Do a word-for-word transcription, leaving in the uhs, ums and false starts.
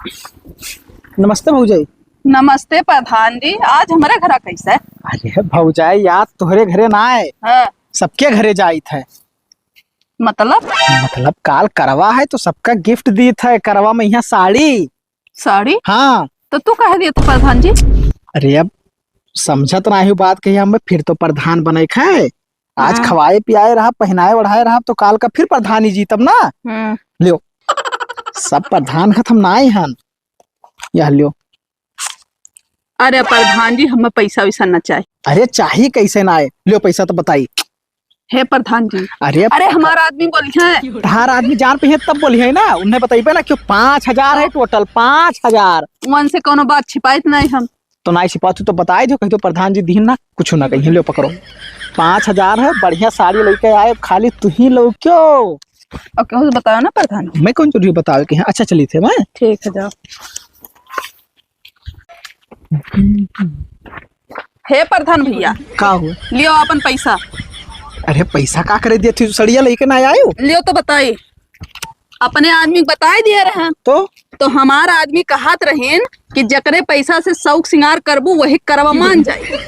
नमस्ते भौजाई। नमस्ते प्रधान जी, आज हमरे घरा कैसे? अरे भौजाई, आज तोहरे घरे ना आए, हाँ। सबके घरे जाइत है। मतलब? मतलब काल करवा है तो सबका gift दीत है, करवा में यहाँ साड़ी। साड़ी? हाँ। तो तू कहे दिए तो प्रधान जी? अरे अब समझत ना ही बात कही, हम फिर तो प्रधान बने खे। आज हाँ। खवाए पियाए रहा, पहनाए ओढ़ाए रहा, तो काल का फिर प्रधानी जीतब ना। हम्म। लियो, सब प्रधान खत्म ना आए हन। यह लियो। अरे प्रधान जी, हमें पैसा वैसा ना चाही। अरे चाही कैसे ना आए, लियो पैसा तो बताई। हे प्रधान जी। अरे अरे हमारा आदमी बोली है। तहार आदमी जान पे है तब बोली है ना, उन्हें बताइबे ना कि पाँच हजार है total, पाँच हजार। उनसे कोनो बात छिपाइत नहीं हम। तो ना छिपा, तू तो बताए दो, कह दो प्रधान जी दीन ना, कुछ ना कहीं, लो पकड़ो। पाँच हजार है, बढ़िया साड़ी लेके आए, खाली तू ही लो क्यों? और केहू से बताओ ना प्रधान जी। मैं कौन जरूरी बतावे के हैं? अच्छा चली थे मैं। ठीक है, जाओ। हे प्रधान भैया। का हो? लियो अपन पैसा। अरे पैसा का करे दिया थी, सड़िया लेके ना आयो? लियो तो बताई, अपने आदमी के बताए दिए रहे। तो? तो हमारा आदमी कहत रहेन कि जकरे पैसा से शौक सिंगार करबू वही करवा मान जाए।